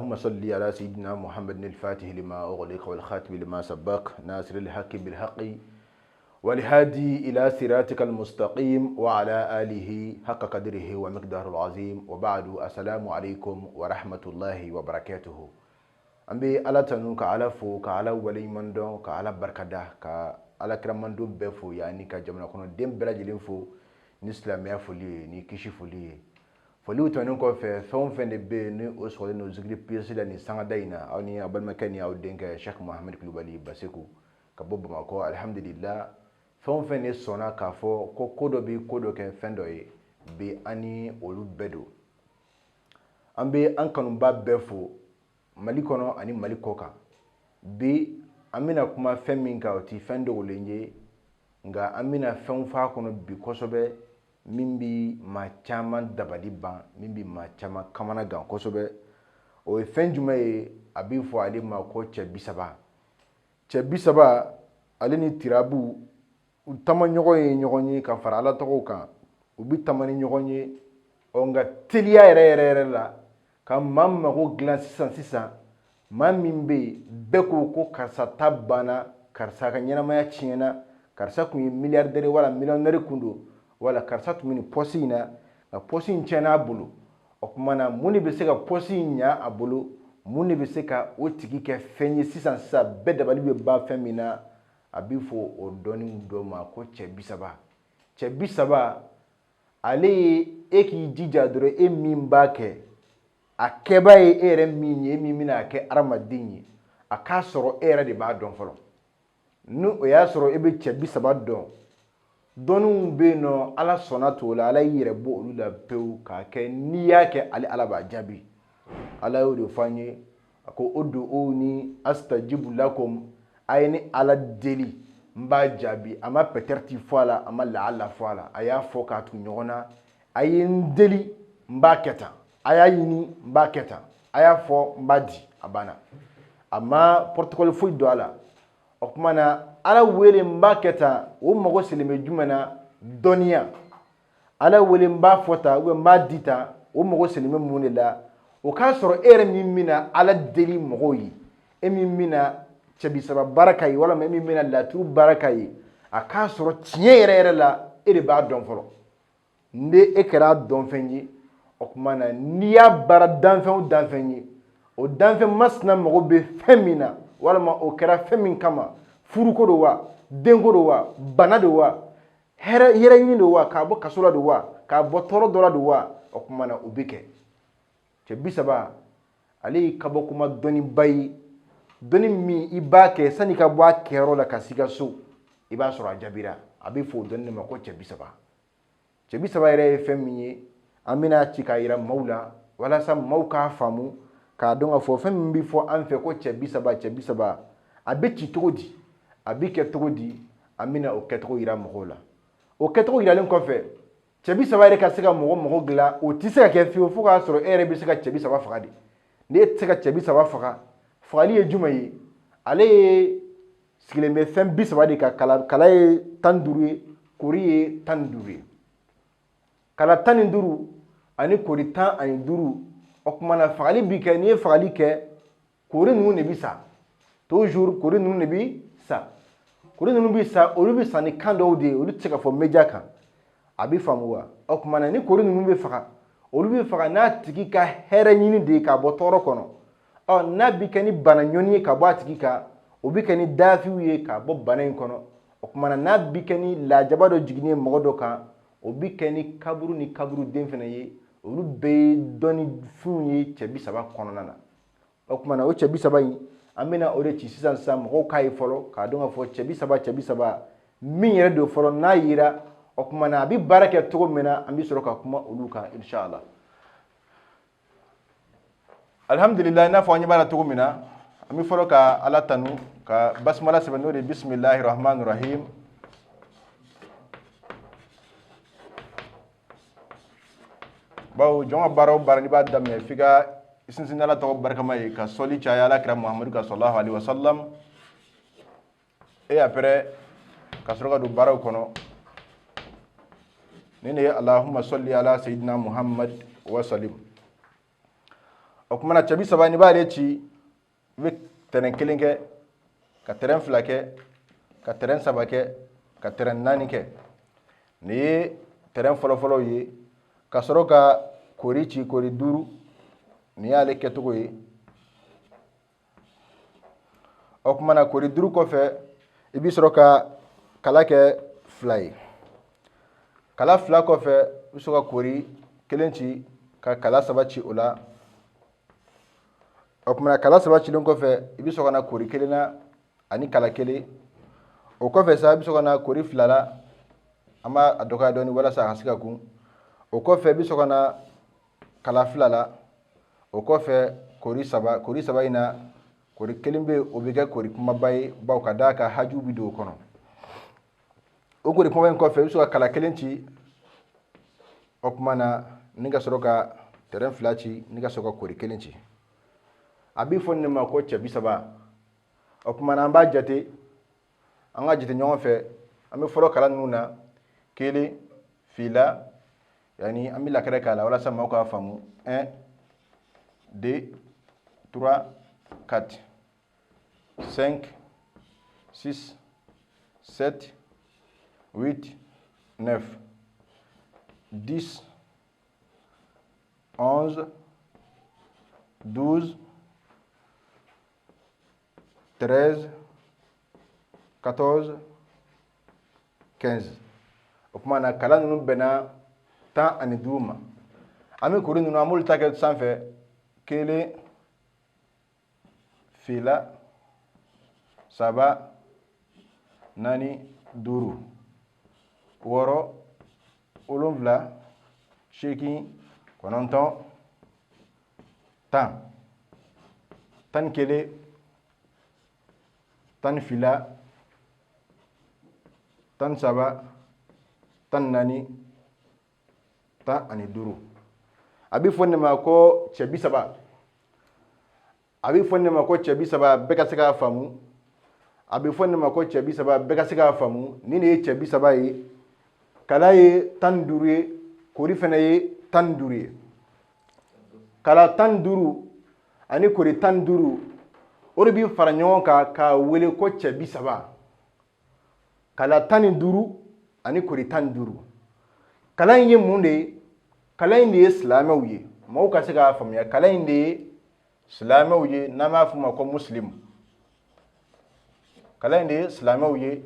اللهم صل على سيدنا محمد الفاتح لما أغلق والخاتم لما سبق ناصر الحق بالحق والهادي إلى صراطك المستقيم وعلى آله حق قدره ومقداره العظيم وبعد السلام عليكم ورحمة الله وبركاته. An bɛ Ala tanu, ka Ala fo, ka Ala waleɲuman dɔn, ka Ala barikada, ka Ala kiramando bɛɛ fo, yanni ka jamana kɔnɔden bɛɛ lajɛlen fo ni silamɛya foli ye, ni kisi foli ye. Foliw tɛmɛnen kɔfɛ, fɛn o fɛn de bɛ yen ni o sɔgɔlen don Zikiri Plus la nin sangada in na, aw ni aw balimakɛ ni aw denkɛ Cheikh Mohamed Kulubali Baseku ka bɔ Bamakɔ. Alihamudulila, fɛn o fɛn de sɔnna k'a fɔ ko ko dɔ bɛ ko dɔ kɛ fɛn dɔ ye bi, an ni olu bɛɛ don. An bɛ an kanuba bɛɛ fo Mali kɔnɔ ani Mali kɔ kan. Bi an bɛna kuma fɛn min kan, o tɛ fɛn dogolen ye, nka an bɛna fɛnw fɔ a kɔnɔ bi kosɛbɛ min bɛ maa caman dabali ban, min bɛ maa caman kamana gan kosɛbɛ. O ye fɛn jumɛn ye? A bɛ fɔ ale ma ko cɛ bi saba. Cɛ bi saba, ale ni tirabu u taama ɲɔgɔn ye ɲɔgɔn ye ka fara Ala tɔgɔw kan, u bɛ taama ni ɲɔgɔn ye. Ɔ nka teliya yɛrɛ yɛrɛ yɛrɛ la ka maa mago dilan sisan sisan, maa min bɛ yen bɛɛ ko ko karisa ta banna, karisa ka ɲɛnamaya tiɲɛna, karisa tun ye milliardaire wala millionnaire kun don, wala karisa tun bɛ nin poste in na, nka poste in tiɲɛna a bolo. O tuma na, mun de bɛ se ka poste in ɲa a bolo? Mun de bɛ se ka o tigi kɛ fɛn ye sisan sisan, bɛɛ dabali bɛ ban fɛn min na? A bɛ fɔ o dɔnni dɔ ma ko cɛ bi saba. Cɛ bi saba, ale ye e k'i jija dɔrɔn, e min b'a kɛ, a kɛba ye e yɛrɛ min ye, e min bɛna a kɛ hadamaden ye, a k'a sɔrɔ e yɛrɛ de b'a dɔn fɔlɔ. Ni o y'a sɔrɔ e bɛ cɛ bi saba dɔn, dɔnniw bɛ yen nɔ, Ala sɔnna t'o la, Ala y'i yɛrɛ bɔ olu la pewu k'a kɛ. N'i y'a kɛ, ale Ala b'a jaabi. Ala y'o de fɔ an ye, a ko uduuni astajibu lakum, a ye ni Ala deli, n b'a jaabi. A ma peut-être fɔ a la, a ma laala fɔ a la, a y'a fɔ k'a tugu ɲɔgɔn na: a ye n deli, n b'a kɛ tan, a y'a ɲini, n b'a kɛ tan, a y'a fɔ, n b'a di. A banna, a ma protocole foyi don a la. O tuma na, Ala wele n b'a kɛ tan, o mago selen bɛ jumɛn na? Dɔnniya. Ala wele n b'a fɔ tan ou bien n b'a di tan, o mago selen bɛ mun de la? O k'a sɔrɔ e yɛrɛ min bɛna Ala deli mɔgɔw ye, e min bɛna cɛ bi saba baara k'a ye, walima e min bɛna laturu baara k'a ye, a k'a sɔrɔ tiɲɛ yɛrɛ yɛrɛ la, e de b'a dɔn fɔlɔ. Ni e kɛra dɔnfɛn ye, o tuma na, n'i y'a baara danfɛn o danfɛn ye, o danfɛn masina mago bɛ fɛn min na, walima o kɛra fɛn min kama, furuko don wa, denko don wa, bana don wa, hɛrɛ yɛrɛ ɲini don wa, k'a bɔ kaso la don wa, k'a bɔ tɔɔrɔ dɔ la don wa, o tuma na, o bɛ kɛ. Cɛ bi saba, ale ye kabakoma dɔnniba ye, dɔnni min i b'a kɛ, sani ka bɔ a kɛyɔrɔ la ka s'i ka so, i b'a sɔrɔ a jaabira. A bɛ fɔ o dɔnni de ma ko cɛ bi saba. Cɛ bi saba yɛrɛ ye fɛn min ye, an bɛna ci k'a yira maaw la walasa maaw k'a faamu, k'a dɔn k'a fɔ fɛn min bɛ fɔ an fɛ ko cɛ bi saba, cɛ bi saba, a bɛ ci cogo di, a bɛ kɛ cogo di? An bɛna o kɛcogo yira mɔgɔw la. O kɛcogo yiralen kɔfɛ, cɛ bi saba yɛrɛ ka se ka mɔgɔ mɔgɔ dilan, o tɛ se ka kɛ fiyewu fo k'a sɔrɔ e yɛrɛ bɛ se ka cɛ bi saba faga de. N'e tɛ se ka cɛ bi saba faga, fagali ye jumɛn ye? Ale ye sigilen bɛ fɛn bi saba de kan. Kala, kala ye 15 ye, kori ye 15 ye. Kala 15 ani kori 15, o tuma na, fagali bi kɛ. N'i ye fagali kɛ, kori ninnu de bi sa. Toujours kori ninnu de bi sa, kori ninnu bi sa. Olu bi sa ni kan dɔw de ye, olu tɛ se ka fɔ média kan, a bɛ faamu wa? O tuma na, ni kori ninnu bɛ faga, olu bɛ faga n'a tigi ka hɛrɛ ɲini de ye k'a bɔ tɔɔrɔ kɔnɔ. Ɔ n'a bɛ kɛ ni bana ɲɔni ye ka bɔ a tigi kan, o bɛ kɛ ni dafiw ye k'a bɔ bana in kɔnɔ. O tuma na, n'a bɛ kɛ ni lajaba dɔ jiginni ye mɔgɔ dɔ kan, o bɛ kɛ ni kaburu ni kaburuden fana ye. Olu bɛɛ ye dɔnnifinw ye cɛ bi saba kɔnɔna na. O tuma na, o cɛ bi saba in, an bɛna o de ci sisan sisan, mɔgɔw k'a ye fɔlɔ, k'a dɔn k'a fɔ cɛ bi saba, cɛ bi saba min yɛrɛ don fɔlɔ. N'a yera, o tuma na, a bɛ baara kɛ cogo min na, an bɛ sɔrɔ ka kuma olu kan inshallah. Alhamdulillah, i n'a fɔ an ɲɛ b'a la cogo min na, an bɛ fɔlɔ ka Ala tanu, ka basmala sɛbɛn, n'o de ye bisimilahi rahman rahim. Bawo jɔn ka baara o baara, n'i b'a daminɛ, f'i ka sinsin Ala tɔgɔ barikama ye, ka sɔli caya Ala kira Muhamadu kan sallallahu alaihi wasallam, et après ka sɔrɔ ka don baaraw kɔnɔ. Nin de ye Allahumma salli ala sayyidina Muhammad wa salim. O tuma na, cɛ bi saba, n'i b'ale ci, i bɛ tɛrɛn kelen kɛ, ka tɛrɛn fila kɛ, ka tɛrɛn saba kɛ, ka tɛrɛn naani kɛ. Nin ye tɛrɛn fɔlɔfɔlɔw ye. Ka sɔrɔ ka kori ci, kori duuru. Nin y'ale kɛcogo ye. O tuma na, kori duuru kɔfɛ, i bɛ sɔrɔ ka kala kɛ fila ye. Kala fila kɔfɛ, i bɛ sɔrɔ ka kori kelen ci, ka kala saba ci o la. O tuma na, kala saba cilen kɔfɛ, i bɛ sɔrɔ ka na kori kelen na ani kala kelen. O kɔfɛ sa, i bɛ sɔrɔ ka na kori fila la. An b'a dɔgɔya dɔɔni walasa a ka se ka kun. O kɔfɛ, i bɛ sɔrɔ ka na kala fila la. O kɔfɛ, kori saba. Kori saba in na, kori kelen bɛ yen, o bɛ kɛ kori kumaba ye, bawo ka d'a kan haju bɛ don o kɔnɔ. O kori kumaba in kɔfɛ, i bɛ sɔrɔ ka kala kelen ci. O tuma na, ni ka sɔrɔ ka tɛrɛn fila ci, ni ka sɔrɔ ka kori kelen ci. A bɛ fɔ nin de ma ko cɛ bi saba. O tuma na, an b'a jate, an ka jate ɲɔgɔn fɛ. An bɛ fɔlɔ kala ninnu na: kelen, fila, yani an bɛ lakɛrɛ k'a la walasa maaw k'a faamu. 1, 2, 3, 4, 5, 6, 7, 8, 9, 10, 11, 12, 13, 14, 15. O tuma na, kala ninnu bɛnna 15 ma. An bɛ kori ninnu, an b'olu ta kɛ sanfɛ: kelen, fila, saba, naani, duuru, wɔɔrɔ, wolonfila, seegin, kɔnɔntɔn, 10, 11, 12, 13, 14, 15. A bɛ fɔ nin ma ko cɛ bi saba. A bɛ fɔ nin ma ko cɛ bi saba. Bɛɛ ka se k'a faamu. A bɛ fɔ nin ma ko cɛ bi saba. Bɛɛ ka se k'a faamu. Nin de ye cɛ bi saba ye. Kala ye 15 ye, kori fana ye 15 ye. Kala 15 ani kori 15, o de bɛ fara ɲɔgɔn kan k'a wele ko cɛ bi saba. Kala 15 ani kori 15. Kala in ye mun de ye? Kala in de ye silamɛw ye. Maaw ka se k'a faamuya, kala in de ye silamɛw ye, n'an b'a f'o ma ko musilimu. Kala in de ye silamɛw ye.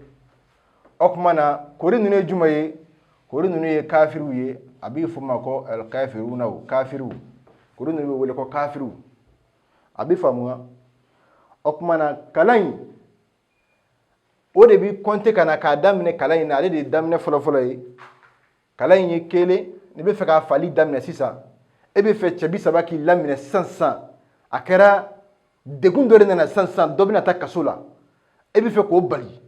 O tuma na, kori ninnu ye jumɛn ye? Kori ninnu ye kafiriw ye. A bɛ f'o ma ko alikafiruna, kafiriw. Kori ninnu bɛ wele ko kafiriw. A bɛ faamuya. O tuma na, kala in, o de bɛ kɔnte ka na k'a daminɛ kala in na. Ale de ye daminɛ fɔlɔfɔlɔ ye. Kala in ye kelen. N'i bɛ fɛ k'a fali daminɛ sisan, e bɛ fɛ cɛ bi saba k'i laminɛ sisan sisan, a kɛra degun dɔ de nana sisan sisan, dɔ bɛna taa kaso la, e bɛ fɛ k'o bali,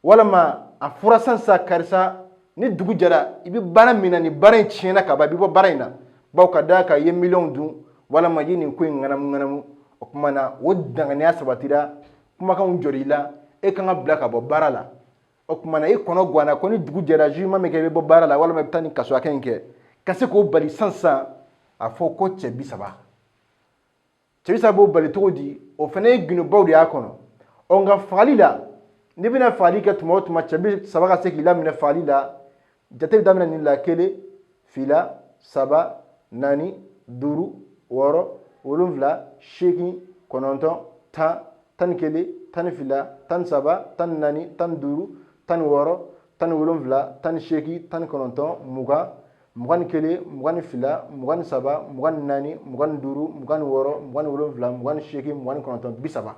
walama a fɔra sisan sisan, karisa, ni dugu jɛra, i bɛ baara min na, ni baara in tiɲɛna ka ban, i bɛ bɔ baara in na, bawo ka d'a kan i ye miliyɔnw dun, walama i ye nin ko in ŋanamu ŋanamu. O tuma na, o danganiya sabatira, kumakanw jɔr'i la, e kan ka bila ka bɔ baara la. O tuma na, i kɔnɔ ganna ko ni dugu jɛra, jugement min kɛ, i bɛ bɔ baara la, walama i bɛ taa ni kaso hakɛ in kɛ. Ka se k'o bali sisan sisan, a fɔ ko cɛ bi saba. Cɛ bi saba b'o bali cogo di? O fana ye gundobaw de y'a kɔnɔ. Ɔ, nka fagali la, n'i bɛna fagali kɛ tuma o tuma, cɛ bi saba ka se k'i laminɛ fagali la, jate bɛ daminɛ nin la: kelen, fila, saba, naani, duuru, wɔɔrɔ, wolonfila, seegin, kɔnɔntɔn, 10, 11, 12, 13, 14, 15, 16, 17, 18, 19, 20, 21, 22, 23, 24, 25, 26, 27, 28, 29, 30.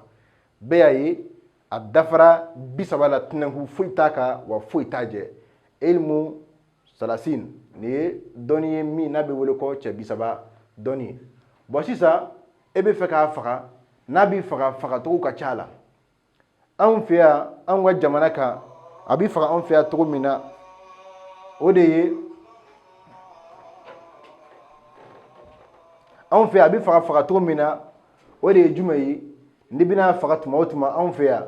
Bɛɛ y'a ye, a dafara 30 la. Tɛnɛnkun foyi t'a kan, wa foyi t'a jɛ. Ilmu salasin, nin ye dɔnni ye min n'a bɛ wele ko cɛ bi saba dɔnni. Bɔn, sisan e bɛ fɛ k'a faga. N'a bɛ faga, fagacogo ka ca la anw fɛ yan, anw ka jamana kan. A bɛ faga anw fɛ yan cogo min na, o de ye Anw fɛ a bɛ faga faga cogo min na, o de ye jumɛn ye? N'i bɛna faga tuma o tuma anw fɛ yan,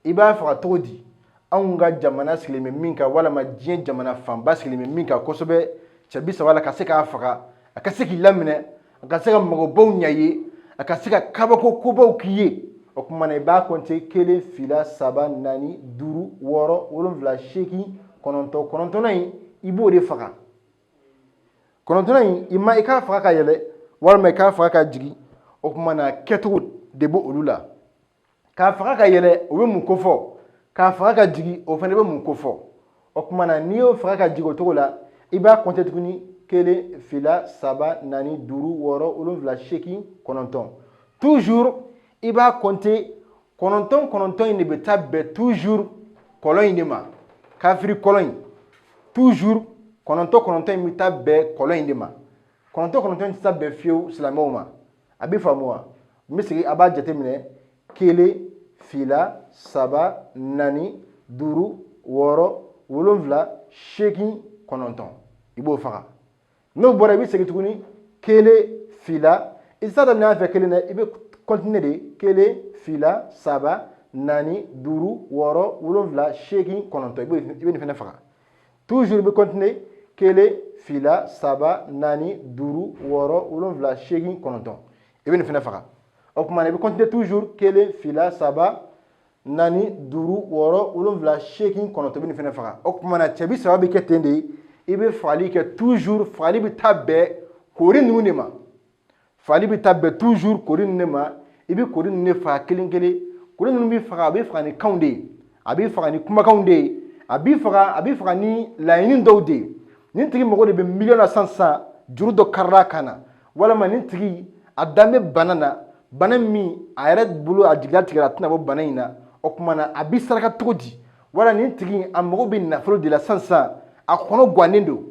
i b'a faga cogo di? Anw ka jamana sigilen bɛ min kan, walama diɲɛ jamana fanba sigilen bɛ min kan kosɛbɛ, cɛ bi saba la ka se k'a faga, a ka se k'i laminɛ, a ka se ka magobaw ɲɛ ye, a ka se ka kabako kobaw k'i ye. O tuma na i b'a kɔnte 1, 2, 3, 4, 5, 6, 7, 8, 9. Kɔnɔntɔnnan in i b'o de faga. Kɔnɔntɔnnan in i ma i k'a faga ka yɛlɛ walima i k'a faga ka jigin. O tuma na kɛcogo de b'o olu la. K'a faga ka yɛlɛ, o bɛ mun kofɔ? K'a faga ka jigin, o fana bɛ mun kofɔ? O tuma na n'i y'o faga ka jigin o cogo la, i b'a kɔnte tuguni 1, 2, 3, 4, 5, 6, 7, 8, 9. Toujours i b'a kɔnte 9 9 in de bɛ taa bɛn toujours kɔlɔn in de ma, kafiri kɔlɔn in. Toujours 9 9 in bɛ taa bɛn kɔlɔn in de ma. 9 9 in tɛ taa bɛn fiyewu silamɛw ma. A bɛ faamu wa? N bɛ segin, a b'a jateminɛ 1, 2, 3, 4, 5, 6, 7, 8, 9. I b'o faga. N'o bɔra, i bɛ segin tuguni 1, 2. I tɛ taa daminɛ an fɛ kelen dɛ, i bɛ continuer de 1, 2, 3, 4, 5, 6, 7, 8, 9. I bɛ nin fana faga. Toujours i bɛ continuer 1, 2, 3, 4, 5, 6, 7, 8, 9. I bɛ nin fana faga. O tuma na i bɛ continuer toujours 1, 2, 3, 4, 5, 6, 7, 8, 9. I bɛ nin fana faga. O tuma na cɛ bi saba bɛ kɛ ten de. I bɛ fagali kɛ toujours, fagali bɛ taa bɛn koori ninnu de ma. Fagali bɛ taa bɛn toujours koori ninnu de ma. I bɛ koori ninnu de faga kelen kelen. Koori ninnu bɛ faga, a bɛ faga ni kanw de ye, a bɛ faga ni kumakanw de ye, a bɛ faga ni laɲini dɔw de ye. Nin tigi mago de bɛ miliyɔn na sisan sisan, juru dɔ karila a kan na, walama nin tigi a dan bɛ bana na, bana min a yɛrɛ bolo a jigilatigɛra, a tɛna bɔ bana in na. O tuma na a bɛ saraka cogo di? Wala nin tigi a mago bɛ nafolo de la sisan sisan, a kɔnɔ gannen don,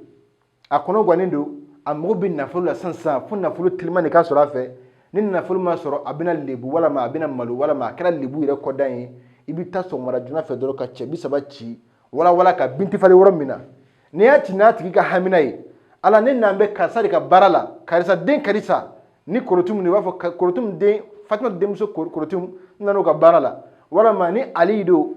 a kɔnɔ gannen don, a mago bɛ nafolo la sisan sisan, fo nafolo teliman de ka sɔrɔ a fɛ. Ni nafolo ma sɔrɔ, a bɛna lebu, walama a bɛna malo, walama a kɛra lebu yɛrɛ kɔdan ye. I bɛ taa sɔgɔmada joona fɛ dɔrɔn ka cɛ bi saba ci wala ka binti falen yɔrɔ min na. N'i y'a ci n'a tigi ka hamina ye, ala ne n'an bɛ karisa de ka baara la, karisa den karisa ni korotum, i b'a fɔ korotum den Fatima denmuso korotum, n nan'o ka baara la, walama ni Ali don,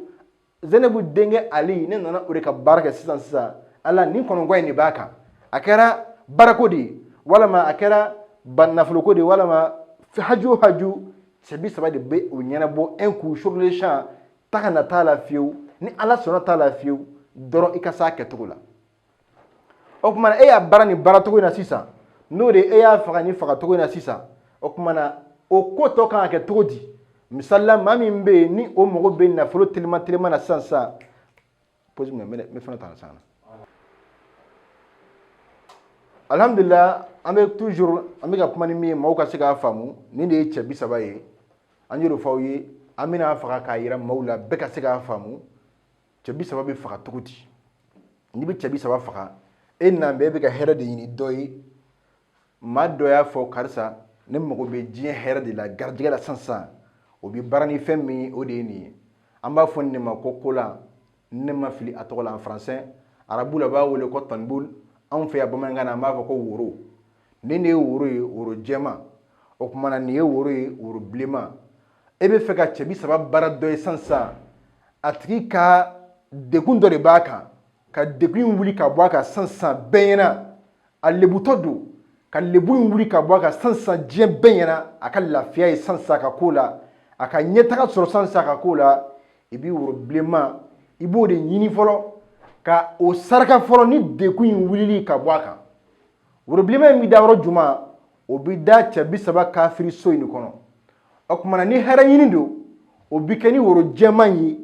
Zenebu denkɛ Ali, ne nana o de ka baara kɛ sisan sisan. Ala nin kɔnɔnkɔn in de b'a kan, a kɛra baarako de ye, walama a kɛra nafoloko de ye, walama haju o haju, cɛ bi saba de bɛ o ɲɛnabɔ un coup sur le champ. Ta ka na t'a la fiyewu, ni Ala sɔnna t'a la fiyewu dɔrɔn, i ka s'a kɛcogo la. O tuma na e y'a baara nin baaracogo in na sisan, n'o de e y'a faga nin fagacogo in na sisan, o tuma na o ko tɔ kan ka kɛ cogo di? Misali la, maa min bɛ yen ni o mago bɛ nafolo telima telima na sisan sisan, pause minɛ, n bɛ fɛn dɔ ta sisan. Alhamdulillah, an bɛ toujours an bɛ ka kuma ni min ye, maaw ka se k'a faamu, nin de ye cɛ bi saba ye. An y'o fɔ aw ye, an bɛna faga k'a yira maaw la, bɛɛ ka se k'a faamu. Cɛ bi saba bɛ faga cogo di? N'i bɛ cɛ bi saba faga, e nan bɛ e bɛ ka hɛrɛ de ɲini dɔ ye. Maa dɔ y'a fɔ karisa, ne mago bɛ diɲɛ hɛrɛ de la, garijɛgɛ la sisan sisan, o bɛ baara ni fɛn min ye, o de ye nin ye. An b'a fɔ nin de ma ko kolan, ne ma fili a tɔgɔ la en français, arabu la u b'a wele ko tanbul, anw fɛ yan bamanankan na an b'a fɔ ko woro. Nin de ye woro ye, woro jɛman. O tuma na nin ye woro ye, woro bilenman. E bɛ fɛ ka cɛ bi saba baara dɔ ye sisan sisan, a tigi ka degun dɔ de b'a kan, ka degun in wuli ka bɔ a kan sisan sisan bɛɛ ɲɛna, a lebutɔ don, ka lebu in wuli ka bɔ a kan sisan sisan diɲɛ bɛɛ ɲɛna, a ka lafiya ye sisan sisan ka ko la, a ka ɲɛtaga sɔrɔ sisan sisan ka ko la. I b'i woro bilenman, i b'o de ɲini fɔlɔ ka o saraka fɔlɔ ni degun in wulili ka bɔ a kan. Woro bilenman in bɛ da yɔrɔ jumɛn? O bɛ da cɛ bi saba kafiri so in de kɔnɔ. O tuma na ni hɛrɛ ɲini don, o bɛ kɛ ni woro jɛman ye,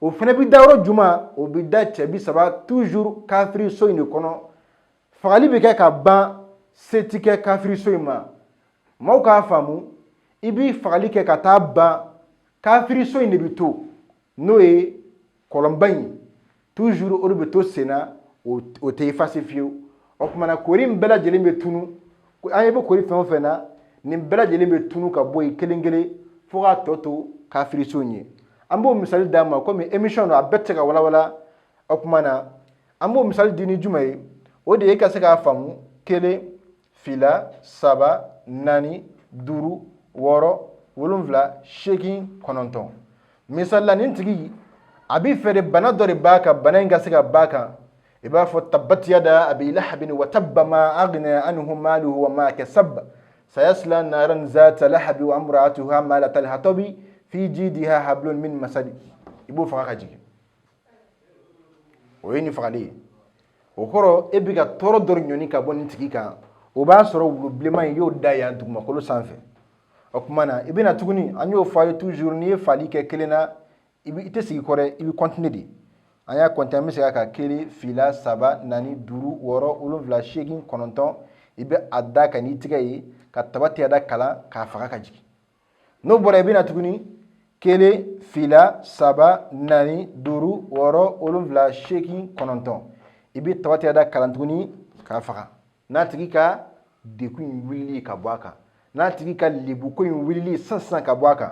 o fana bɛ da yɔrɔ jumɛn? O bɛ da cɛ bi saba toujours kafiri so in de kɔnɔ. Fagali bɛ kɛ ka ban, se ti kɛ kafiri so in ma. Maaw k'a faamu, i bɛ fagali kɛ ka taa ban, kafiri so in de bɛ to, n'o ye kɔlɔnba in, toujours o de bɛ to sen na, o tɛ effacer fiyewu. O tuma na koori in bɛɛ lajɛlen bɛ tunu. An ɲɛ bɛ koori fɛn o fɛn na, nin bɛɛ lajɛlen bɛ tunu ka bɔ yen kelen kelen fo k'a tɔ to kafiri so in ye. An b'o misali d'a ma komi émission don, a bɛɛ tɛ se ka walawala. O tuma na an b'o misali di ni jumɛn ye? O de ye e ka se k'a faamu: 1, 2, 3. 4, 5, 6, 7, 8, 9. Misali la, nin tigi a b'i fɛ de, bana dɔ de b'a kan, bana in ka se ka b'a kan. I b'a fɔ: تبت يدا أبي لهب وتب ما أغنى عنه ماله وما كسب سيصلى نارا ذات لهب وامرأته حمالة الحطب في جيدها حبل من مسد. I b'o faga ka jigin. O ye nin fagali ye. O kɔrɔ, e bɛ ka tɔɔrɔ dɔ ɲɔni ka bɔ nin tigi kan. O b'a sɔrɔ wulu bilenman in, i y'o da yan dugumakolo sanfɛ. O tuma na, i bɛna tuguni, an y'o fɔ a ye toujours, n'i ye fali kɛ kelen na, i tɛ sigi kɔ dɛ, i bɛ continuer de. An y'a compter, an bɛ segin a kan: kelen, fila, saba, naani, duuru, wɔɔrɔ, wolonfila, seegin, kɔnɔntɔn. I bɛ a da ka n'i tigɛ ye ka تبت يدا kalan k'a faga ka jigin. N'o bɔra, i bɛ na tuguni: kelen, fila, saba, naani, duuru, wɔɔrɔ, wolonfila, seegin, kɔnɔntɔn. I bɛ تبت يدا kalan tuguni k'a faga, n'a tigi ka dekun in wulili ka bɔ a kan, n'a tigi ka lebuko in wulili sisan sisan ka bɔ a kan.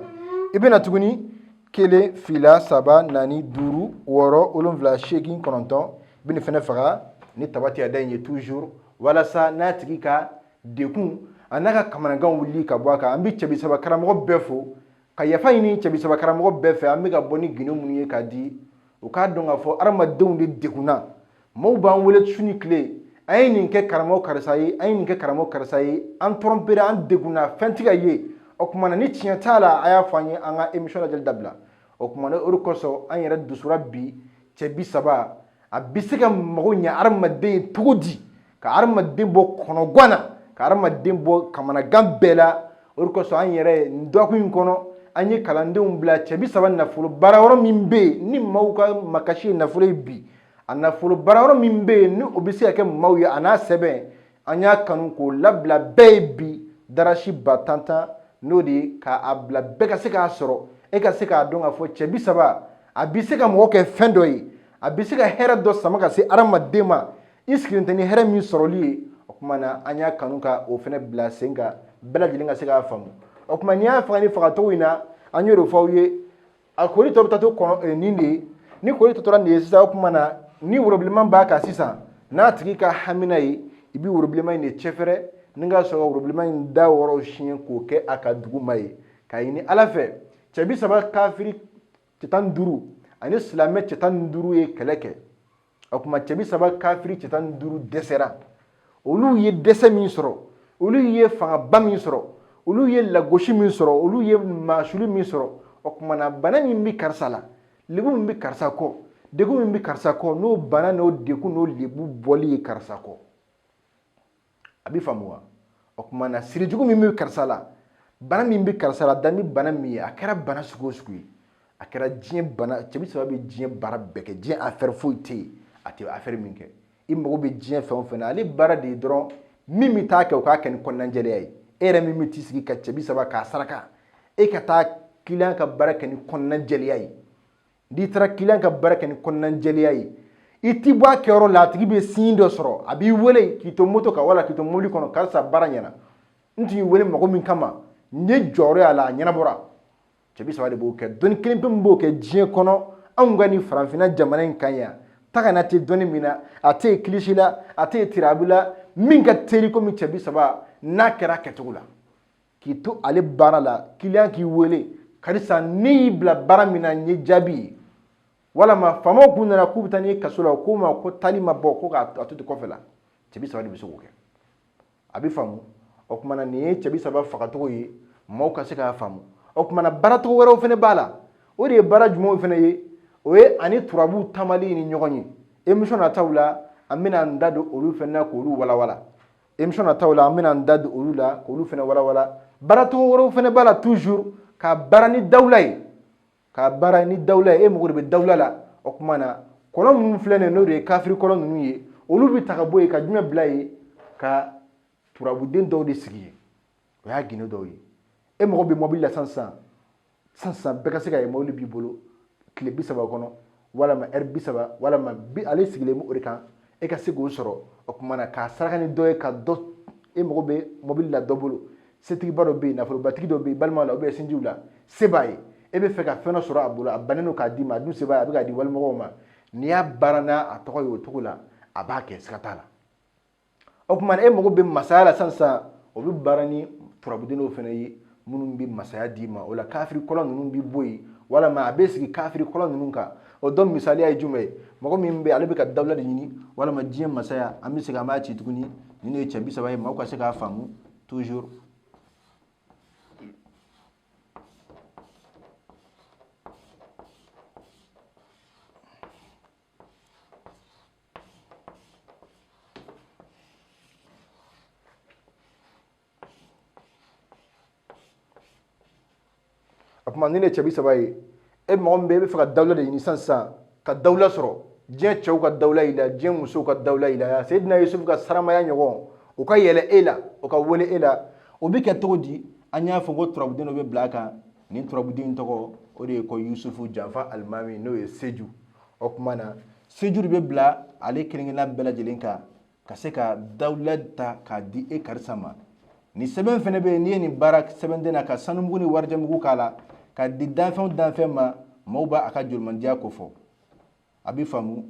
I bɛ na tuguni: kelen, fila, saba, naani, duuru, wɔɔrɔ, wolonfila, seegin, kɔnɔntɔn. I bɛ nin fɛnɛ faga ni تبت يدا in ye toujours, walasa n'a tigi ka dekun a n'a ka kamanagan wulili ka bɔ a kan. An bɛ cɛbi saba karamɔgɔ bɛɛ fo ka yafa ɲini cɛbi saba karamɔgɔ bɛɛ fɛ. An bɛ ka bɔ ni gindo minnu ye k'a di, u k'a dɔn k'a fɔ adamadenw de degunna. Maaw b'an wele su ni tile: an ye nin kɛ karamɔgɔ karisa ye, an ye nin kɛ karamɔgɔ karisa ye, an tɔrɔnpera, an degunna, fɛn tɛ ka ye. O tuma na, ni tiɲɛ t'a la, a y'a fɔ an ye, an ka émission lajɛli dabila. O tuma na, o de kosɔn an yɛrɛ dusura bi. Cɛ 30, a bɛ se ka mago ɲɛ adamaden ye cogo di, ka adamaden bɔ kɔnɔgan na, ka adamaden bɔ kamanagan bɛɛ la? O de kosɔn, an yɛrɛ nin dɔgɔkun in kɔnɔ, an ye kalandenw bila cɛ 30 nafolo baara yɔrɔ min bɛ yen ni maaw ka makasi ye nafolo ye bi, a nafolo baara yɔrɔ min bɛ yen ni o bɛ se ka kɛ maaw ye, a n'a sɛbɛn, an y'a kanu k'o labila bɛɛ ye bi. Darasi ba 10 tan, n'o de ye k'a bila bɛɛ ka se k'a sɔrɔ, e ka se k'a dɔn k'a fɔ cɛ 30, a bɛ se ka mɔgɔ kɛ fɛn dɔ ye, a bɛ se ka hɛrɛ dɔ sama ka se adamaden ma, i sigilen tɛ ni hɛrɛ min sɔrɔli ye. O tuma na, an y'a kanu ka o fana bila sen kan, bɛɛ lajɛlen ka se k'a faamu. O tuma, n'i y'a faga ni fagacogo in na, an y'o de fɔ aw ye, a kori tɔ bɛ taa to kɔnɔ nin de ye. Ni kori tɔ tora nin ye sisan, o tuma na, ni worobilenman b'a kan sisan, n'a tigi ka hamina ye, i bɛ worobilenman in de cɛfɛrɛ ni ka sɔrɔ ka worobilenman in da wɔɔrɔ siɲɛ k'o kɛ a ka duguma ye, k'a ɲini Ala fɛ. Cɛ 30, kafiri cɛ 15 ani silamɛ cɛ 15 ye kɛlɛ kɛ. O tuma, cɛ 30, kafiri cɛ 15 dɛsɛra. Olu ye dɛsɛ min sɔrɔ, olu ye fangaba min sɔrɔ, olu ye lagosi min sɔrɔ, olu ye maasuli min sɔrɔ, o tuma na, bana min bɛ karisa la, lebu min bɛ karisa kɔ, degun min bɛ karisa kɔ, n'o bana n'o degun n'o lebu bɔli ye karisa kɔ, a bɛ faamu wa? O tuma na, sirijugu min bɛ karisa la, bana min bɛ karisa la, dan ni bana min ye, a kɛra bana sugu o sugu ye, a kɛra diɲɛ bana, cɛ 30 bɛ diɲɛ baara bɛɛ kɛ. Diɲɛ affaire foyi tɛ yen a tɛ affaire min kɛ. I mago bɛ diɲɛ fɛn o fɛn na, ale baara de ye dɔrɔn min bɛ taa kɛ, o k'a kɛ ni kɔnɔnajɛlenya ye. E yɛrɛ min bɛ t'i sigi ka cɛ 30 k'a saraka, e ka taa client ka baara kɛ ni kɔnɔnajɛlenya ye. N'i taara client ka baara kɛ ni kɔnɔnajɛlenya ye, i ti bɔ a kɛyɔrɔ la, a tigi bɛ signe dɔ sɔrɔ, a b'i wele k'i to moto kan wala k'i to mobili kɔnɔ: karisa, baara ɲɛna, n tun y'i wele mago min kama, n ye jɔyɔrɔ y'a la, a ɲɛnabɔra. Cɛ 30 de b'o kɛ. Dɔnni kelen pe min b'o kɛ diɲɛ kɔnɔ, anw ka nin farafinna jamana in kan yan, tagana tɛ dɔnni min na, a tɛ yen kilisi la, a tɛ yen tirabu la, min ka teli komi cɛ 30, n'a kɛra a kɛcogo la, k'i to ale baara la, client k'i wele: karisa, ne y'i bila baara min na, n ye jaabi ye. Walama faamaw kun nana k'u bɛ taa n'i ye kaso la, k'u ma ko taali ma bɔ, ko k'a to ten kɔfɛ la. Cɛ 30 de bɛ se k'o kɛ. A bɛ faamu. O tuma na, nin ye cɛ 30 fagacogo ye, maaw ka se k'a faamu. O tuma na, baaracogo wɛrɛw fana b'a la. O de ye baara jumɛnw fana ye? O ye ani turabuw taamali ni ɲɔgɔn ye. Émission nataw la, an bɛna an da don olu fana na k'olu walawala. Émission nataw la, an bɛna an da don olu la k'olu fana walawala. Baaracogo wɛrɛw fana b'a la toujours, ka baara ni dawula ye, ka baara ni dawula ye. E mago de bɛ dawula la. O tuma na, kɔlɔn minnu filɛ nin ye, n'o de ye kafiri kɔlɔn ninnu ye, olu bɛ ta ka bɔ yen ka jumɛn bila yen? Ka turabuden dɔw de sigi yen. O y'a gindo dɔw ye. E mago bɛ mobili la sisan sisan sisan sisan, bɛɛ ka se ka ye mobili b'i bolo tile 30 kɔnɔ, walama ɛri 30, walama bi ale sigilen bɛ o de kan, e ka se k'o sɔrɔ. O tuma na, k'a saraka ni dɔ ye ka dɔ, e mago bɛ mobili la dɔ bolo, setigiba dɔ bɛ yen, nafolobatigi dɔ bɛ yen, balima la ou sinjiw la, se b'a ye, e bɛ fɛ ka fɛn dɔ sɔrɔ a bolo, a bannen don k'a d'i ma, a dun se b'a ye, a bɛ k'a di walimɔgɔw ma. N'i y'a baara n'a a tɔgɔ ye o cogo la, a b'a kɛ, siga t'a la. O tuma na, e mago bɛ masaya la sisan sisan, o bɛ baara ni turabuden dɔw fana ye minnu bɛ masaya d'i ma. O la kafiri kɔlɔn ninnu bɛ bɔ yen, walama a bɛ sigi kafiri kɔlɔn ninnu kan. O dɔ misaliya ye jumɛn ye? Mɔgɔ min bɛ ale bɛ ka dawula de ɲini walama diɲɛ masaya, an bɛ segin an b'a ci tuguni. Nin de ye cɛ 30 ye, maaw ka se k'a faamu toujours. O tuma nin de ye cɛ 30 ye. E mɔgɔ min bɛ e bɛ fɛ ka dawula de ɲini sisan sisan, ka dawula sɔrɔ, diɲɛ cɛw ka dawula i la, diɲɛ musow ka dawula i la, Seyidina Yusufu ka saramaya ɲɔgɔn, o ka yɛlɛ e la, o ka wele e la, o bɛ kɛ cogo di? An y'a fɔ ko turabuden dɔ bɛ bila a kan. Nin turabuden tɔgɔ o de ye ko Yusufu janfa alimami, n'o ye Seju. O tuma na Seju de bɛ bila ale kelen-kelenna bɛɛ lajɛlen kan ka se ka dawula ta k'a di e karisa ma. Nin sɛbɛn fɛnɛ bɛ yen, n'i ye nin baara sɛbɛnden na ka sanumugu ni warijɛmugu k'a la ka di danfɛn o danfɛn ma, maaw b'a ka jolimandiya kofɔ. A bɛ faamu.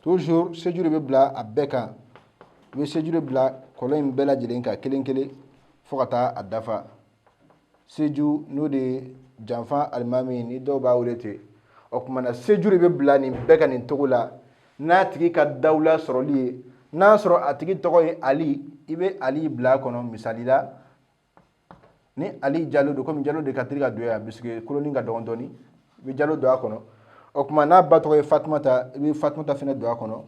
Toujours seju de bɛ bila a bɛɛ kan. I bɛ seju de bila kɔlɔn in bɛɛ lajɛlen kan kelen kelen fo ka taa a dafa. Seju n'o de ye janfa alimami, ni dɔw b'a wele ten. O tuma na seju de bɛ bila nin bɛɛ kan nin cogo la, n'a tigi ka dawula sɔrɔli ye. N'a sɔrɔ a tigi tɔgɔ ye Ali, i bɛ Ali bila a kɔnɔ. Misali la, ni Ali Jalo don, komi Jalo de ka teli ka don yan puisque koloni ka dɔgɔn dɔɔni, i bɛ Jalo don a kɔnɔ. O tuma n'a ba tɔgɔ ye Fatumata, i bɛ Fatumata fɛnɛ don a kɔnɔ.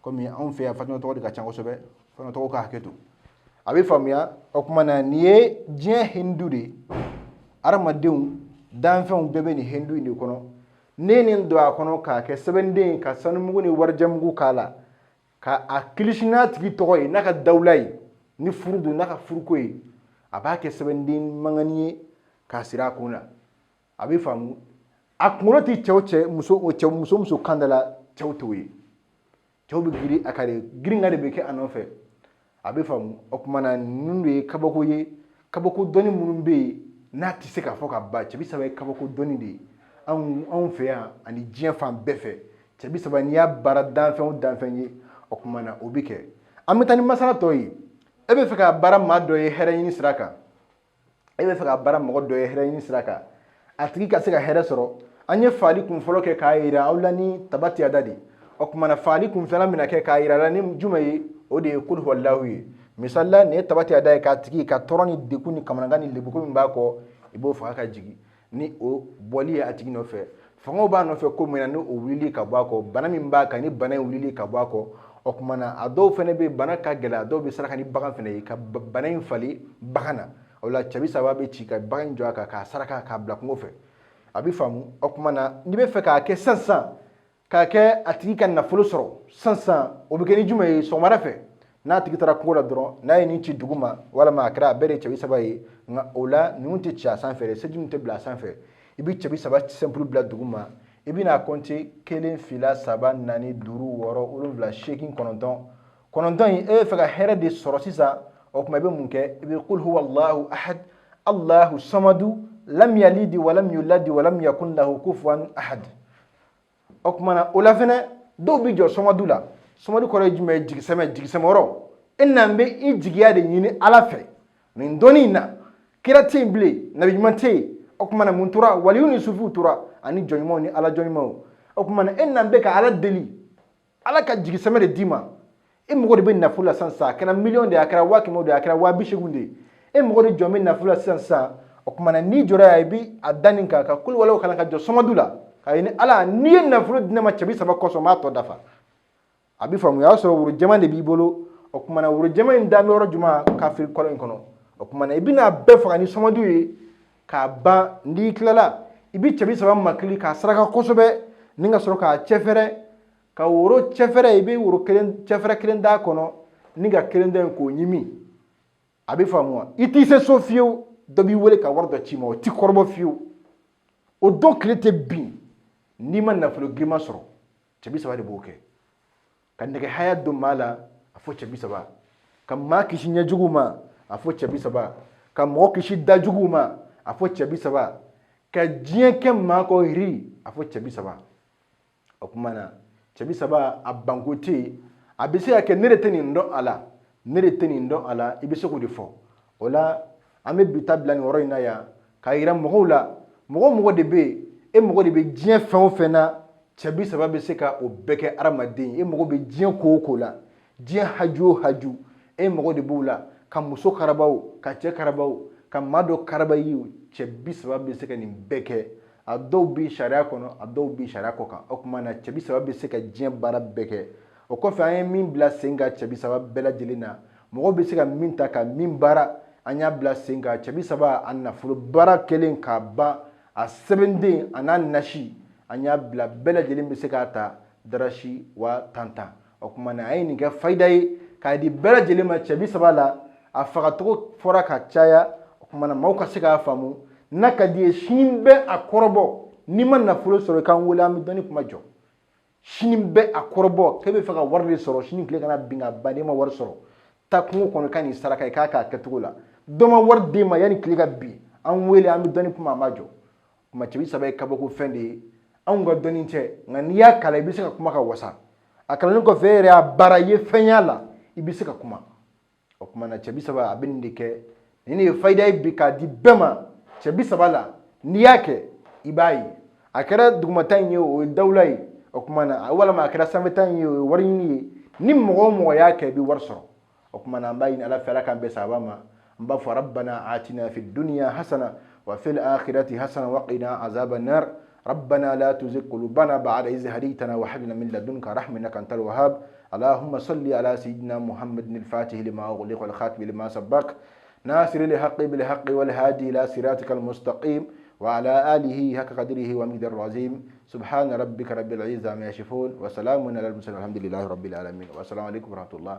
Komi anw fɛ yan Fatumata tɔgɔ de ka ca kosɛbɛ, Fatumata tɔgɔ ka hakɛ to, a bɛ faamuya. O tuma na nin ye diɲɛ hindu de ye, hadamadenw danfɛnw bɛɛ bɛ nin hindu in de kɔnɔ. Ne ye nin don a kɔnɔ k'a kɛ sɛbɛnden ye, ka sanumugu ni warijɛmugu k'a la, ka a kilisi n'a tigi tɔgɔ ye, n'a ka dawula ye, ni furu don, n'a ka furuko ye, a b'a kɛ sɛbɛnden mangani ye k'a siri a kun na. A bɛ faamu. A kunkolo tɛ cɛw cɛ muso o cɛ muso muso kan da la, cɛw t'o ye, cɛw bɛ girin a ka de, girinka de bɛ kɛ a nɔfɛ. A bɛ faamu. O tuma na ninnu de ye kabako ye, kabako dɔnni minnu bɛ yen n'a tɛ se ka fɔ ka ban. Cɛ 30 ye kabako dɔnni de ye anw fɛ yan ani diɲɛ fan bɛɛ fɛ. Cɛ 30, n'i y'a baara danfɛn o danfɛn ye, o tuma na o bɛ kɛ. An bɛ taa ni masala tɔ ye. E bɛ fɛ ka baara maa dɔ ye hɛrɛ ɲini sira kan, e bɛ fɛ ka baara mɔgɔ dɔ ye hɛrɛ ɲini sira kan, a tigi ka se ka hɛrɛ sɔrɔ. An ye faali kun fɔlɔ kɛ k'a yira aw la ni tabatiyada de. O tuma na faali kun filanan bɛna kɛ k'a yira la ni jumɛn ye? O de ye kuluhuwalahu ye. Misali la, nin ye tabatiyada ye k'a tigi ka tɔɔrɔ ni degun ni kamanagan ni lebuko min b'a kɔ, i b'o faga ka jigin ni o bɔli ye a tigi nɔfɛ. Fangaw b'a nɔfɛ ko min na, ni o wulili ka bɔ a kɔ, bana min b'a kan, ni bana in wulili ka bɔ a kɔ. O tuma na a dɔw fɛnɛ bɛ yen, bana ka gɛlɛn, a dɔw bɛ saraka ni bagan fɛnɛ ye ka bana in falen bagan na. O la cɛ 30 bɛ ci ka bagan in jɔ a kan k'a saraka k'a bila kungo fɛ. A bɛ faamu. O tuma na n'i bɛ fɛ k'a kɛ sisan sisan, k'a kɛ a tigi ka nafolo sɔrɔ sisan sisan, o bɛ kɛ ni jumɛn ye? Sɔgɔmada fɛ n'a tigi taara kungo la dɔrɔn, n'a ye nin ci dugu ma, walama a kɛra a bɛɛ de ye cɛ 30 ye, nka o la ninnu tɛ ci a sanfɛ dɛ, seji tɛ bila a sanfɛ. I bɛ cɛ 30 simple bila dugu ma, i bɛna compter 1, 2, 3, 4, 5, 6, 7, 8, 9. 9 in, e bɛ fɛ ka hɛrɛ de sɔrɔ sisan. O tuma i bɛ mun kɛ? I bɛ kul huwa allahu ahad allahu samadu lam yalidi walam yuladi walam yakun lahu kufuwan ahad. O tuma na o la fɛnɛ dɔw bɛ jɔ sɔmadu la. Sɔmadu kɔrɔ ye jumɛn ye? Jigisɛmɛ, jigisɛmɛyɔrɔ. E na n bɛ i jigiya de ɲini Ala fɛ nin dɔnni in na. Kira tɛ yen bilen, nabi ɲuman tɛ yen. O tuma na mun tora? Waliyu ni sufiw tora, ani jɔn ɲumanw ni Ala jɔn ɲumanw. O tuma na e na n bɛ ka Ala deli, Ala ka jigisɛmɛ de d'i ma. E mago de bɛ nafolo la sisan sisan, a kɛra miliyɔn de ye, a kɛra 100 000 de ye, a kɛra 80 000 de ye, e mago de jɔn bɛ nafolo la sisan sisan. O tuma na n'i jɔra yan, i bɛ a da nin kan ka kulu walew kalan ka jɔ sɔmadu la k'a ɲini Ala, n'i ye nafolo di ne ma cɛ 30 kɔsɔn, n b'a tɔ dafa. A bɛ faamu. O y'a sɔrɔ woro jɛman de b'i bolo. O tuma na woro jɛman in da bɛ yɔrɔ jumɛn? Kafiri kɔlɔn in kɔnɔ. O tuma na i bɛna bɛɛ faga ni sɔmadu ye k'a ban. N'i tilala, i bɛ cɛ 30 makili k'a saraka kosɛbɛ, ni ka sɔrɔ k'a cɛfɛrɛ, ka woro cɛfɛrɛ, i bɛ woro kelen cɛfɛrɛ kelen d'a kɔnɔ. Ni ka kelen dɔ in k'o ɲimi, a bɛ faamu wa? I t'i se so fiyewu, dɔ b'i wele ka wari dɔ ci ma, o t'i kɔrɔbɔ fiyewu. O don tile tɛ bin n'i ma nafolo girinman sɔrɔ. Cɛ bi saba de b'o kɛ. Ka nɛgɛ haya don maa la, a fɔ cɛ bi saba. Ka maa kisi ɲɛjugu ma, a fɔ cɛ bi saba. Ka mɔgɔ kisi dajugu ma, a fɔ cɛ bi saba. Ka diɲɛ kɛ maa kɔ hiri, a fɔ cɛ bi saba. O tuma na cɛ bi saba, a banko tɛ yen. A bɛ se ka kɛ ne de tɛ nin dɔn a la, ne de tɛ nin dɔn a la, i bɛ se k'o de fɔ. O la an bɛ bi ta bila nin yɔrɔ in na yan, k'a yira mɔgɔw la, mɔgɔ o mɔgɔ de bɛ yen, e mago de bɛ diɲɛ fɛn o fɛn na, cɛ bi saba bɛ se ka o bɛɛ kɛ hadamaden ye. E mago bɛ diɲɛ ko o ko la, diɲɛ haju o haju, e mago de b'o la, ka muso karaba o, ka cɛ karaba o, ka maa dɔ karaba ye o, cɛ bi saba bɛ se ka nin bɛɛ kɛ. A dɔw bɛ sariya kɔnɔ, a dɔw bɛ sariya kɔ kan. O tuma na cɛ bi saba bɛ se ka diɲɛ baara bɛɛ kɛ. O kɔfɛ, an ye min bila sen kan cɛ bi saba bɛɛ lajɛlen na, mɔgɔw bɛ se ka min ta ka min baara, an y'a bila sen kan. Cɛ bi saba, a nafolo baara kɛlen k'a ban, a sɛbɛnden a n'a nasi, an y'a bila bɛɛ lajɛlen bɛ se k'a ta darasi 10,000 tan. O tuma na an ye nin kɛ fayida ye k'a di bɛɛ lajɛlen ma. Cɛ bi saba la, a fagacogo fɔra ka caya. O tuma na maaw ka se k'a faamu. N'a ka di ye, sini bɛ a kɔrɔbɔ. N'i ma nafolo sɔrɔ, i k'an wele, an bɛ dɔnni kuma jɔ. Sini bɛ a kɔrɔbɔ k'e bɛ fɛ ka wari de sɔrɔ, sini tile kana bin ka ban n'e ma wari sɔrɔ. Taa kungo kɔnɔ ka nin saraka, i k'a k'a kɛcogo la. Dɔ ma wari d'e ma, yanni tile ka bin, an wele, an bɛ dɔnni kuma, an b'a jɔ. Kuma cɛ bi saba ye kabako fɛn de ye, anw ka dɔnni tɛ, nka n'i y'a kalan, i bɛ se ka kuma ka wasa. A kalannen kɔfɛ, e yɛrɛ y'a baara, i ye fɛn y'a la, i bɛ se ka kuma. O tuma na cɛ bi saba, a bɛ nin de kɛ. Nin de ye fayida ye bi k'a di bɛɛ ma. Cɛ bi saba la, n'i y'a kɛ, i b'a ye. A kɛra dugumata in ye, o ye dawula ye. O tuma na walima a kɛra sanfɛta in ye, o ye wari ɲini ye. Ni mɔgɔ o mɔgɔ y'a kɛ, i bɛ wari sɔrɔ. O tuma na an b'a ɲini Ala fɛ, Ala k'an bɛn sahaba ma. An b'a fɔ: rabbana atina fi dunya hasana wa fil akhirati hasana wa qina azaban nar. ربنا لا تزغ قلوبنا بعد إذ هديتنا وهب لنا من لدنك رحمة إنك أنت الوهاب. اللهم صل على سيدنا محمد الفاتح لما أغلق والخاتم لما سبق ناصر الحق بالحق والهادي إلى صراطك المستقيم وعلى آله حق قدره ومقداره العظيم. سبحان ربك رب العزة عما يصفون وسلام على المرسلين، الحمد لله رب العالمين، والسلام عليكم ورحمة الله.